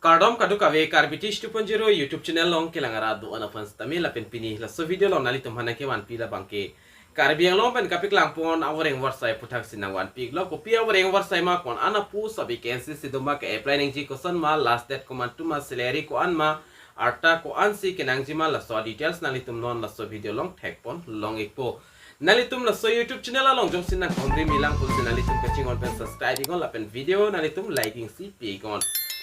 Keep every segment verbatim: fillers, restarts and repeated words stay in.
Kardom kadokave Karbi Tish two point zero YouTube channel along kelang arat do-an aphan sitame lapen pini laso video along nanglitum aphan nangkevanpi labangke Karbi Anglong pen kapeklangpon avoreng avarsai aphuthak si nangvanpi-iklo. Kopi avoreng avarsai ma, ko-an a-post, a-vacancy si doma, ke-apply nangji koson ma, last date komantu ma, salary ko-an ma, arta ko-ansi kenangji ma, laso details nanglitum non laso video along thekpon long-ikpo. Nanglitum laso YouTube channel along jongsi nangkehumri milang pusi nanglitum kachinghon pen subscribe-iknon lapen video nanglitum liking si pi-iknon.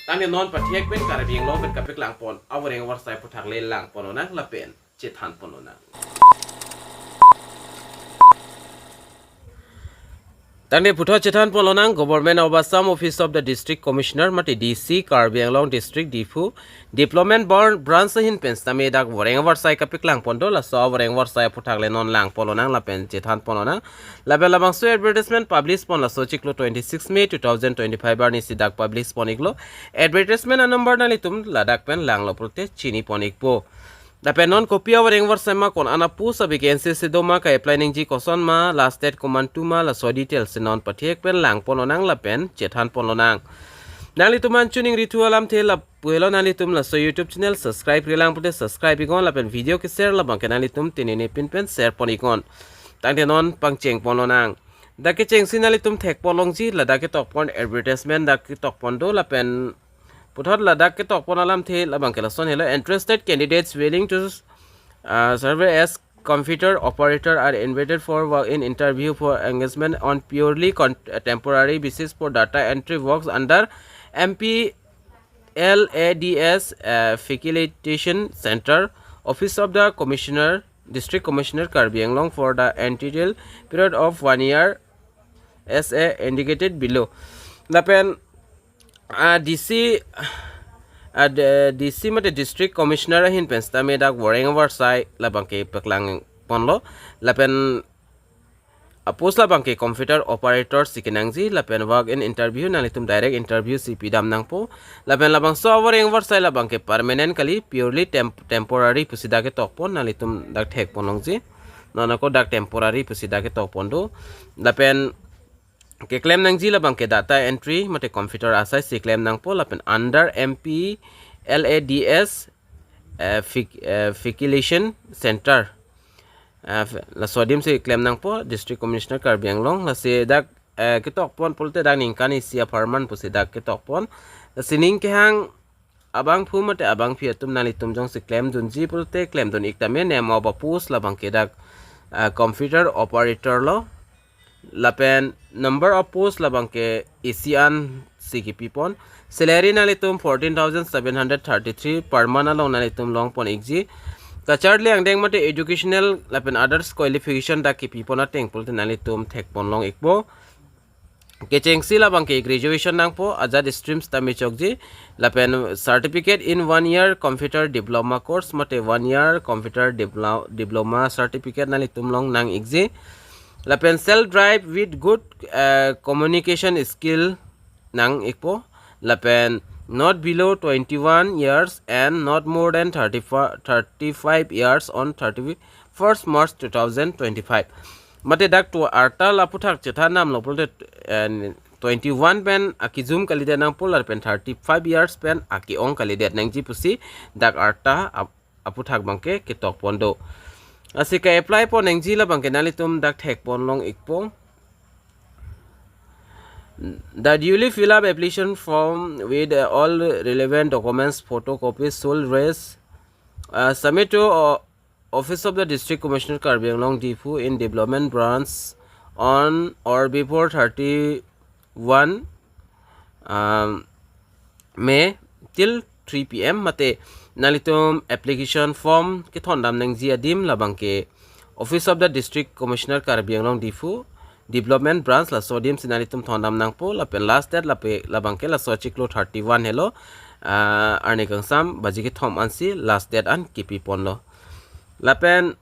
Tangte non pathek pen Karbi Anglong pen kapeklangpon avoreng avarsai aphuthak le langpon lonang lapen chethanpon lonang. Tangte puthot chethanpon lonang, Government of Assam, Office of the District Commissioner mate D C, Karbi Anglong District, Diphu Development Bran-, Branch ahin pen sitame dak voreng avarsai kapeklangpon do, laso avoreng avarsai aphuthak le non langpon lonang lapen chethanpon lonang. Lapen labangso advertisement publish pon laso chiklo twenty-six May two thousand twenty-five arni si dak publish pon-iklo. Advertisement a-number nanglitum ladak pen langlo pulote chinipon-ikpo. Lapen non kopi avoreng avarsai ma, ko-an a-post, a-vacancy si doma, ke-apply nangji koson ma, last date komantu ma, laso details si non pathek pen langpon lonang lapen chethanpon lonang. Nanglitum aphan choningrithu alamthe lapu helo, nanglitum laso YouTube channel subscribe-relang pulote subscribe-iknon lapen video ke-share labangke nanglitum tinine pin pen share pon-iknon. Tangte non pangchengpon lonang. Dak kechengsi nanglitum thekpon longji, ladak ketokpon advertisement dak ketokpon do lapen puthot ladak ketokpon alamthe labangke lason helo: Interested candidates willing to, uh, serve as computer operator are invited for walk-in interview for engagement on purely con-, uh, temporary basis for data entry works under M P L A D S, uh, Facilitation Center, Office of the Commissioner, District Commissioner, Karbi Anglong for the entitled period of one year as a indicated below. Lapen, ah, D C, ah, D-, D C mate District Commissioner ahin pen sitame dak voreng avarsai labangke peklangponlo. Lapen a-post labangke computer operator si kenangji lapen walk-in interview, nanglitum direct interview si pidam nangpo. Lapen labangso avoreng avarsai labangke permanent kali, purely temp-, temporary pusi dak ketokpon, nanglitum dak thekpon longji. Non ako dak temporary pusi dak ketokpon do. Lapen keklem nangji labangke data entry mate computer asai si klem nangpo lapen under M P L A D S, eh, Fac-, eh, Facilitation Center, eh, f-, laso adim si klem nangpo, District Commissioner Karbi Anglong. Lasi dak, eh, ketokpon pulote dak ningkan isi apharman pusi dak ketokpon. Lasi ning kehang abangphu mate abangpi atum nanglitum jongsi klemdunji pulote klemdun-ik tame, name of a-post labangke dak, ah, computer operator lo. Lapen number of post labangke isi an si kepipon. Salary nanglitum fourteen thousand seven hundred thirty-three per month along nanglitum longpon-ikji. Kacharli angdeng mate educational lapen others qualification dak kepipon ateng pulote nanglitum thekpon long-ikpo. Kechengsi labangke graduation nangpo, ajat streams tame chokji. Lapen certificate in one year computer diploma course mate one year computer diplo-, diploma certificate nanglitum long nang-ikji. Lapen self drive with good, eh, communication skill nang-ikpo. Lapen not below twenty-one years and not more than thirty-five, thirty-five years on thirty-first March two thousand twenty-five. Mate dak tu arta la aphuthak chethandamlo pulote, eh, twenty-one pen akijum kalidet nangpo lapen thirty-five years pen ake-ong kalidet nangji pusi dak arta ap-, aphuthak abangke ketokpon do. Lasi ke-apply pon nangji labangke nanglitum dak thekpon long-ikpo. The duly fill up application form with, uh, all relevant documents, photocopies, should raise, uh, submit to, uh, Office of the District Commissioner Karbi Anglong Diphu in Development Branch on or before thirty-one, um, May till three P M. Mate nanglitum application form kethondam nangji adim labangke Office of the District Commissioner Karbi Anglong Diphu, Development Branch, laso adim si nanglitum thondam nangpo. Lapen last date lape labangke laso chiklo thirty-one helo, ah, arni kangsam baji kethom ansi last date an kepiponlo. Lapen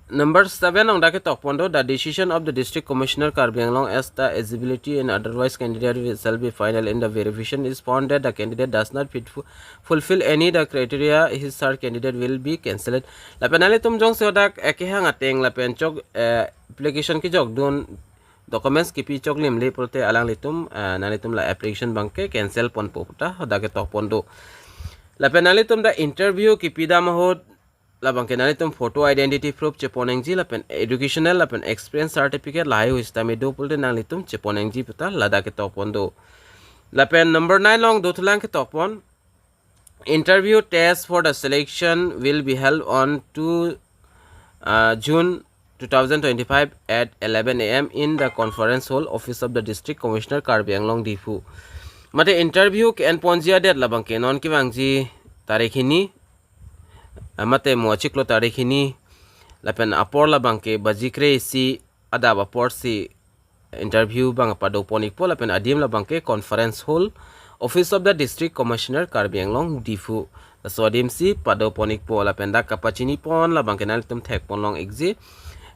number seven along dak ketokpon do, the decision of the District Commissioner Karbi Anglong as the eligibility and otherwise candidate will, shall be final in the verification is found that the candidate does not fit fu-, fulfill any the criteria, his such candidate will be cancelled. Lapen nanglitum jongsi dak ekehang ateng lapen chok, eh, application kejokdun documents kipi choklimle pulote alanglitum, ah, nanglitum la application abangke cancel ponpo puta hadak ketok pon do. Lapen nanglitum dak interview kipidam ahut labangke nanglitum photo identity proof cheponangji lapen educational lapen experience certificate lahai ahut sitame do pulote nanglitum cheponangji puta ladak ketok pon do. Lapen number nine along dothulang ketok pon. Interview test for the selection will be held on two, uh, June two thousand twenty-five at eleven a m in the conference hall office of the District Commissioner Karbi Anglong Diphu. Mate interview ke-en ponji adet labangke non kevangji tarik hini, ah, mate mo achiklo tarik hini, lapen apor labangke baji kre-isi adap aporsi interview abang pado pon ikpo lapen adim labangke conference hall office of the District Commissioner Karbi Anglong Diphu. Laso adimsi pado pon ikpo lapen dak kapachini pon labangke nanglitum thek pon long ikji.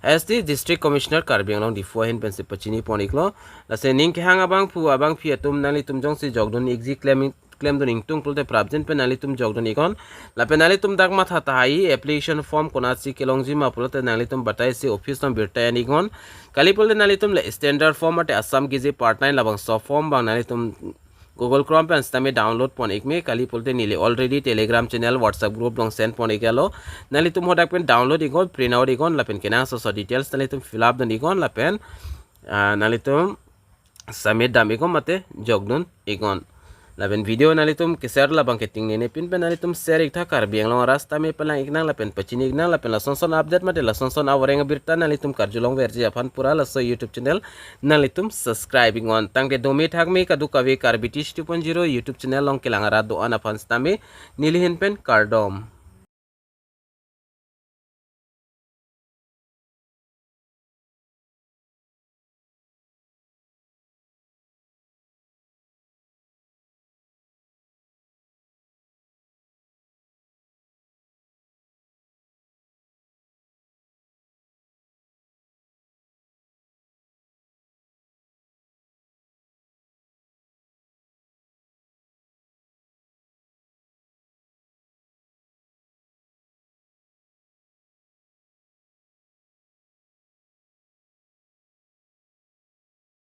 As the District Commissioner Karbi Anglong Diphu ahin pensi pachini pon iklo. Lasi ning kehang abangphu abangphi atum nanglitum jongsi jokdun ikji klem klemdun ingtung pulote prapjin pen nanglitum jokdun iknon. Lapen nanglitum dak matha tahai application form konatsi kelongji ma pulote nanglitum bataisi office along birta en iknon. Kali pulote nanglitum le standard form mate Assam Gazette part nine labangso form abang nanglitum Google Chrome pen sitame download pon ikme, kali pulote neli already Telegram channel, WhatsApp group along send pon iklo. Nanglitum hadak pen download iknon, print out iknon lapen kenangsot aso details nanglitum fill up dun iknon lapen, ah, nanglitum submit dam iknon mate jokdun iknon. Lapen video nanglitum ke-share labangke tingnene pin pen nanglitum share iktha, Karbi Anglong arat sitame palang iknang lapen pachini iknang lapen lasonson update mate lasonson avoreng abirta nanglitum karjulong verji aphan pura laso YouTube channel nanglitum subscribe iknon. Tangte dome thakme kadokave Karbi Tish two point zero YouTube channel along kelang arat do-an aphan sitame neli ahin pen kardom.